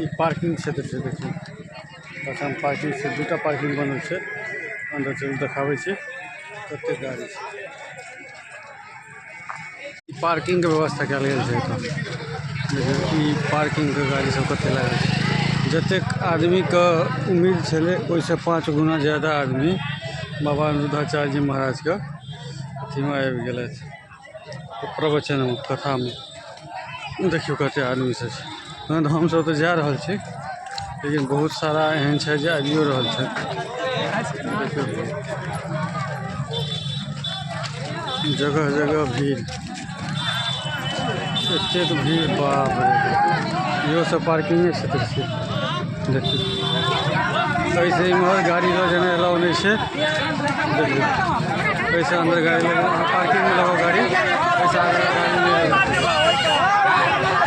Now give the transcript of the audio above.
ई parking क्षेत्र छै। देखियौ, पाछाँमे पार्किंग छै, दूटा पार्किंग बनल छै। अन्दर चलू, देखाबै छी कतेक गाड़ी छै। ई पार्किंगके व्यवस्था कयल गेल छै एतऽ। देखियौ, ई पार्किंगके गाड़ी सब कते लागल छै। जतेक आदमीके उम्मीद छलै, ओहिसँ 5 गुना ज्यादा आदमी बाबा अनिरुद्धाचार्य जी महाराजके अथीमे आबि गेलथि, प्रवचनमे, कथामे। देखियौ, कते आदमी सब छै। तहन तऽ हमसब तऽ जा रहल छी, लेकिन बहुत सारा एहन छै जे आबियो रहल छै। देखियौ, जगह जगह भीड़, एतेक भीड़, बाप रे बाप। इहो सब पार्किंगे क्षेत्र छै। देखियौ, एहिसँ इम्हर गाड़ी लऽ जेनाइ अलाउ नहि छै। देखियौ, एहिसँ अन्दर गाड़ी लऽ, पार्किंगमे लगाउ गाड़ी, एहिसँ आगे गाड़ी नहि लऽ।